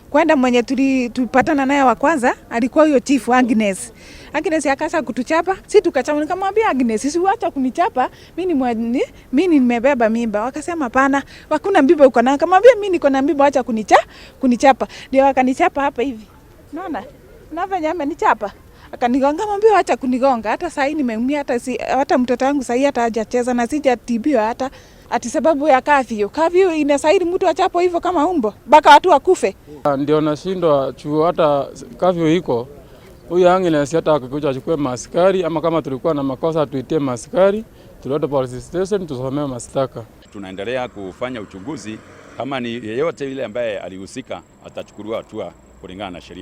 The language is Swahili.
Kwenda mwenye tulipatana naye wa kwanza alikuwa huyo chifu Agnes. Agnes akaanza kutuchapa, si tukachapa. Nikamwambia Agnes, si uacha kunichapa, mimi nimebeba mimba. Wakasema hapana, hakuna mimba uko nayo. Nikamwambia mimi niko na mimba, acha kunichapa. Ndio akanichapa hapa hivi. Unaona? Na venye amenichapa. Akanigonga, mwambia acha kunigonga. Hata saa hii nimeumia, hata mtoto wangu saa hii hata hajacheza na sijatibiwa hata ati sababu ya curfew. Curfew inastahili mtu achapo hivyo kama umbo mpaka watu wakufe? Ndio nashindwa chuo, hata curfew iko huyu Agnes hata akikuja achukue maaskari, ama kama tulikuwa na makosa tuitie maaskari, tulete police station tusomee mashtaka. Tunaendelea kufanya uchunguzi, kama ni yeyote yule ambaye alihusika atachukuliwa hatua kulingana na sheria.